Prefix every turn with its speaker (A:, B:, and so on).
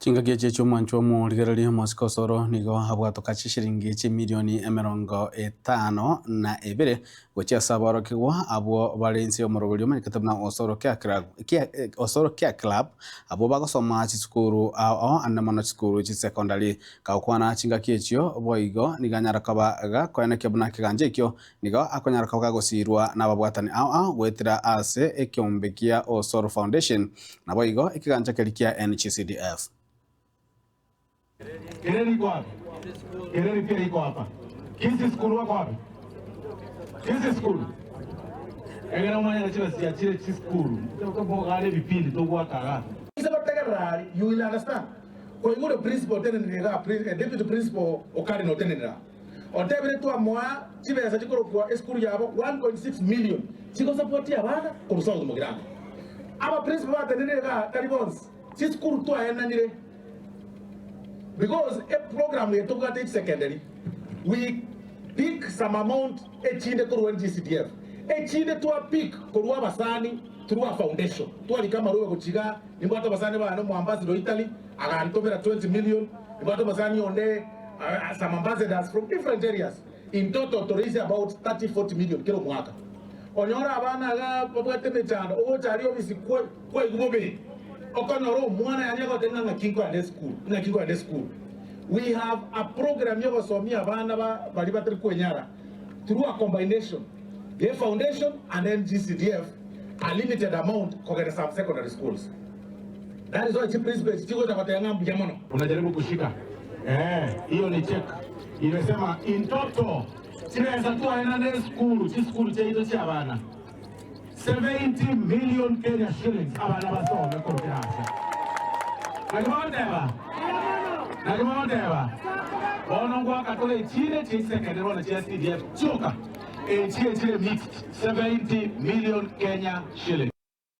A: Chingaki echi chi'omwancho omorigereria omosike Osoro nigo abwatoka chishilingi chimilioni 52 gochia ase aborokigwa abwo bare inse y'omoroberi omanyekete buna Osoro Care Club, Osoro Care Club abwo bagosoma chisukuru ao ao ande mono chisukuru chisekondari. Kagokwana chingaki echio boigo nigo anyara koba gakoenekia buna ekegancha ekio nigo akonyara koba gagosiirwa nababwatani ao ao goetera ase ekeombe kia Osoro Foundation Naboigo ekegancha keria kia NGCDF.
B: Kereri iko wapi? Kereri pia iko hapa. Kisii school wako wapi? Kisii school. Egera omanye na chibesa chiachire chisukuru. Tobogare ebipindi togwaka iga.
C: Ase gotegerera aria, you will understand. Koigure principal otenenire igaa, deputy principal o Karen otenenire aa. Otebire twamoa chibesa chikorokwa esukuru yabo 1.6 million chigosapotia abana korwa South Mugirango. Aba principal batenenire igaa tari bonsi, chisukuru twaenanire because eprogram eye tobwate echisekenderi we pick some amount echinde korwa NGCDF echinde twa pick korwa abasani through a foundation twarika amarube gochia igaa nimbwate abasani bane omoambassador o Italy agantomera 20 million nimbwate omosani onde some ambassadors from different areas in total to raise about 30 40 million kera omwaka onyore abana iga babwate emechando ogocha aria obisi kwaigwa bobe okonyora omwana yaani agoteba ng'a ng'aki nkoenda esukuru ng'aki nkoenda esukuru we have a program yogosomia abana ba baria batari kwenyara through a combination ye foundation and NGCDF a limited amount kogenda some secondary schools That is why chiprinciple echi chigocha goteba ng'a mbuya mono.
B: Unajaribu kushika eh, hiyo ni check imesema in total chibesa twaenana esukuru chisukuru chiaito chia abana 70 million Kenya shillings abana basome korwa kerasa. Naki mogoteba? Naki mogoteba? Bono ngoaka tore echire chia chisecondary bono chia CDF chioka echi echire mixed 70 million Kenya shillings.